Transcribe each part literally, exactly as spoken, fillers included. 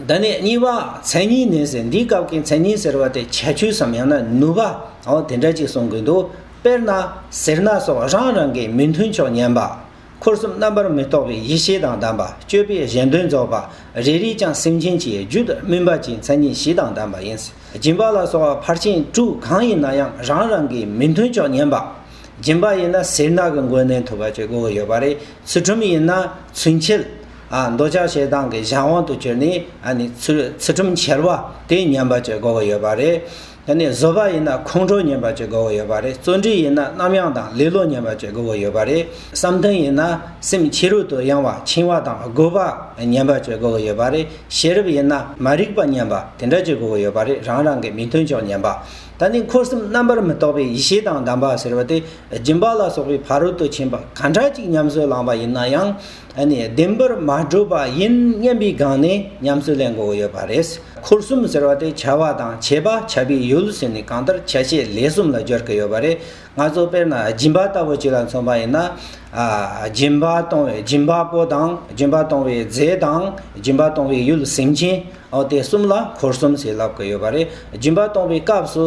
ད་ནི་གཉིས་པ་མཚན་ཉིད་ནི་ཟེར། འདིའི་སྐབས་ཀྱི་མཚན་ཉིད་ཟེར་བ་དེ་ཁྱད་ཆོས་སམ་ཡང་ན་ནུས་པ། འོ་དེ་འདྲ་ཅིག་གསུང་གི་འདུག་དཔེར་ན་སེར་སྣ་སོགས་རང་རང་གི་མི་མཐུན་ཕྱོགས་ཉམས་པ། འཁོར་གསུམ་རྣམ་པར་མི་རྟོག་པའི་ཡེ་ཤེས་དང་ལྡན་པ། སྤྱོད་པའི་གཞན་དོན་རྫོགས་པ། རེ་རེས་ཀྱང་སེམས་ཅན་གྱི་རྒྱུད་སྨིན་པ་བཅས་མཚན་ཉིད་བཞི་དང་ལྡན་པ་ཡིན། སྦྱིན་པ་ལ་སོགས་པ་ཕར་ཕྱིན་དྲུག་གང་ཡིན་ན་ཡང་རང་རང་གི་མི་མཐུན་ཕྱོགས་ཉམས་པ། སྦྱིན་པ་ཡིན་ན་སེར་སྣ་གི་མགོ་ནས་ཐུབ་པ་བྱེད་དགོས་ཀྱི་ཡོད་པ་རེད། ཚུལ་ཁྲིམས་ཡིན་ན་ཚུན་ཆད། ཨ། འདོད་ཆགས་ཞེ་སྡང་གི་གཞན་དབང་དུ་གྱུར་ནས། ཨ་ནི་ཚུལ་ཚུལ་ཁྲིམས་འཆལ་བ་དེ་ཉམས་པ་བྱེད་དགོས་ཀྱི་ཡོད་པ་རེད། ཨ་ནི་བཟོད་པ་ཡིན་ན་ཁོང་ཁྲོ་ཉམས་པ་བྱེད་དགོས་ཀྱི་ཡོད་པ་རེད། བརྩོན་འགྲུས་ཡིན་ན་རྣམ་གཡེང་དང་ལེ་ལོ་ཉམས་པ་བྱེད་དགོས་ཀྱི་ཡོད་པ་རེད། བསམ་གཏན་ཡིན་ན་སེམས་ཕྱི་རོལ་དུ་གཡེང་བ་འཆིང་བ་དང་རྒོད་པ་ཉམས་པ་བྱེད་དགོས་ཀྱི་ཡོད་པ་རེད། ཤེས་རབ་ཡིན་ན་མ་རིག་པ་ཉམས་པ་དེ་འདྲ་བྱེད་དགོས་ཀྱི་ཡོད་པ་རེད། རང་རང་གི་མི་མཐུན་ཕྱོགས་ཉམས་པ། ད་ནི་འཁོར་གསུམ་རྣམ་པར་མི་རྟོག་པའི་ཡེ་ཤེས་དང་ལྡན་པ་ཟེར་བ་དེ། སྦྱིན་པ་ལ་སོགས་པའི་ཕ་རོལ་ཏུ་ཕྱིན་པ་ག་འདྲ་ཅིག་ཉམས་སུ་བླངས་པ་ཡིན་ན་ཡང་། ཨ་ནི་བདེན་པར་མ་གྲུབ་པ་ཡིན་སྙམ་པའི་སྒང་ནས་ཉམས་སུ་ལེན་དགོས་ཀྱི་ཡོད་པ་རེད། འཁོར་གསུམ་ཟེར་བ་དེ་བྱ་བ་དང་བྱེད་པ་བྱ་བའི་ཡུལ་ཟེར་ནས་གང་ལྟར་བྱ་བྱེད་ལས་གསུམ་ལ་སྦྱར་གྱི་ཡོད་པ་རེད། ང་ཚོ་དཔེར་ན་སྦྱིན་པ་ལྟ་བུ་ཅིག་ལ་མཚོན་པ་ཡིན་ན། ཨ། སྦྱིན་པ་གཏོང་བའི་སྦྱིན་པ་པོ་དང་། སྦྱིན་པ་གཏོང་བའི་རྫས་དང་། སྦྱིན་པ་གཏོང་བའི་ཡུལ་སེམས་ཅན། འོ་དེ་གསུམ་ལ་འཁོར་གསུམ་ཞེས་ལབ་ཀྱི་ཡོད་པ་རེད། སྦྱིན་པ་གཏོང་བའི་སྐབས་སུ་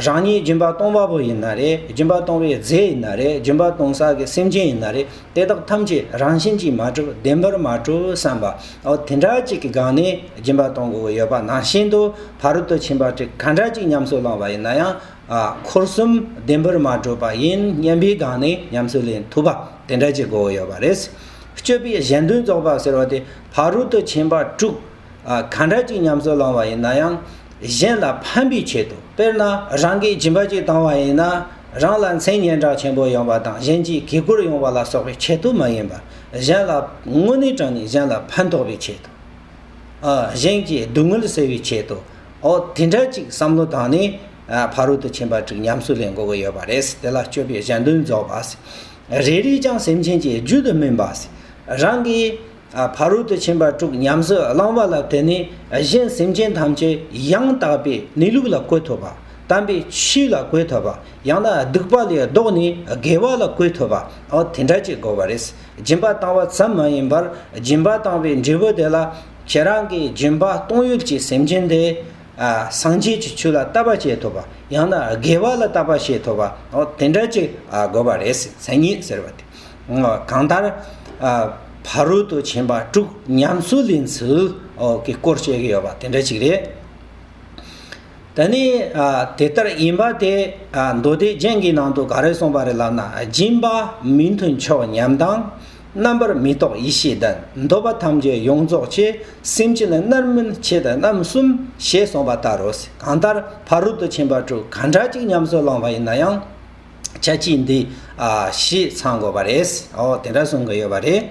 རང་ཉིད་སྦྱིན་པ་གཏོང་བ་པོ་ཡིན་ན་རེད། སྦྱིན་པ་གཏོང་བའི་རྫས་ཡིན་ན་རེད། སྦྱིན་པ་གཏོང་ས་གི་སེམས་ཅན་ཡིན་ན་རེད། དེ་དག་ཐམས་ཅད་རང་བཞིན་གྱིས་མ་གྲུབ། བདེན་པར་མ་གྲུབ་བསམ་པ། འོ་དེ་འདྲ་ཅིག་གི་སྒང་ནས་སྦྱིན་པ་གཏོང་དགོས་ཀྱི་ཡོད་པ་ནང་བཞིན་དུ། ཕ་རོལ་ཏུ་ཕྱིན་པ་དྲུག་ག་འདྲ་ཅིག་ཉམས་སུ་བླངས་པ་ཡིན་ན་ཡང་། ཨ། འཁོར་གསུམ་བདེན་པར་མ་གྲུབ་པ་ཡིན་སྙམ་པའི་སྒང་ནས་ཉམས་སུ་ལེན་ཐུབ་པ་དེ་འདྲ་ཅིག་དགོས་ཀྱི་ཡོད་པ་རེད། སྤྱོད་པའི་གཞན་དོན་རྫོགས་པ་ཟེར་བ་དེ་ཕ་རོལ་ཏུ་ཕྱིན་པ་དྲུག་ཨ། ག་འདྲ་ཅིག་ཉམས་སུ་བླངས་པ་ཡིན་ན་ཡང་། གཞན་ལ་ཕན་པའི་ཆེད་དུ། དཔེར་ན་རང་གིས་སྦྱིན་པ་ཅིག་བཏང་བ་ཡིན་ན། རང་ལ་མཚན་སྙན་གྲགས་ཆེན་པོ་ཡོང་བ་དང་། གཞན་གྱི་དགོས་མཁོར་ཡོང་བ་ལ་སོགས་པའི་ཆེད་དུ་མ་ཡིན་པར། གཞན་ལ་དངོས་གནས་དྲང་ནས་གཞན་ལ་ཕན་ཐོགས་པའི་ཆེད་དུ། ཨ། གཞན་གྱི་སྡུག་བསྔལ་སེལ་བའི་ཆེད་དུ། འོ་དེ་འདྲ་ཅིག་བསམ་བློ་བཏང་ནས། ཨ། ཕ་རོལ་ཏུ་ཕྱིན་པ་དྲུག་ཉམས་སུ་ལེན་དགོས་ཀྱི་ཡོད་པ་རེད། དེ་ལ་སྤྱོད་པའི་གཞན་དོན་རྫོགས་པ། རེ་རེས་ཀྱང་སེམས་ཅན་གྱི་རྒྱུད་དུ་སྨིན་པ། རང་གིས། ཨ། ཕ་རོལ་ཏུ་ཕྱིན་པ་དྲུག་ཉམས་སུ་བླངས་པ་ལ་བརྟེན་ནས། གཞན་སེམས་ཅན་ཐམས་ཅད་ཡང་དག་པའི་གནས་ལུགས་ལ་བཀོད་ཐུབ་པ། དམ་པའི་ཆོས་ལ་བཀོད་ཐུབ་པ། ཡང་ན་སྡིག་པ་ལས་ལྡོག་ནས་དགེ་བ་ལ་བཀོད་ཐུབ་པ། འོ་དེ་འདྲ་ཅིག་དགོས་པ་རེད། སྦྱིན་པ་བཏང་བ་ཙམ་མ་ཡིན་པར། སྦྱིན་པ་བཏང་བའི་འབྲས་བུ་དེ་ལ་ཁྱེད་རང་གིས་སྦྱིན་པ་གཏོང་ཡུལ་གྱི་སེམས་ཅན་དེ། ཨ། སངས་རྒྱས་ཀྱི་ཆོས་ལ་བལྟ་བ་བྱེད་ཐུབ་པ། ཡང་ན་དགེ་བ་ལ་བལྟ་བ་བྱེད་ཐུབ་པ། འོ་དེ་འདྲ་ཅིག་ཨ། དགོས་པ་རེད། མཚན་ཉིད་ཟེར་བ་དེ། གང་ལྟར། ཨ། ཕ་རོལ་ཏུ་ཕྱིན་པ་དྲུག་ཉམས་སུ་ལེན་ཚུལ། འོ་གི་སྐོར་བཤད་ཀྱི་ཡོད་པ་དེ་འདྲ་ཅིག་རེད། ད་ནི། ཨ། དེ་ལྟར་ཡིན་པ་དེ། ཨ། མདོ་སྡེ་རྒྱན་གྱི་ནང་དུ་ག་རེ་གསུངས་པ་རེད་ལབ་ན། སྦྱིན་པ་མི་མཐུན་ཕྱོགས་ཉམས་དང་། རྣམ་པར་མི་རྟོག་ཡེ་ཤེས་ལྡན། འདོད་པ་ཐམས་ཅད་ཡོངས་རྫོགས་ཆེ། སེམས་ཅན་རྣམ་སྨིན་ཆེད་རྣམ་གསུམ་ཞེས་གསུངས་པ་ལྟར་རོ། གང་ལྟར་ཕ་རོལ་ཏུ་ཕྱིན་པ་དྲུག་ག་འདྲ་ཅིག་ཉམས་སུ་བླངས་པ་ཡིན་ན་ཡང་། ཁྱད་ཆོས་འདི། ཨ། བཞི་ཚང་དགོས་པ་རེད། འོ་དེ་འདྲ་གསུང་གི་ཡོད་པ་རེད།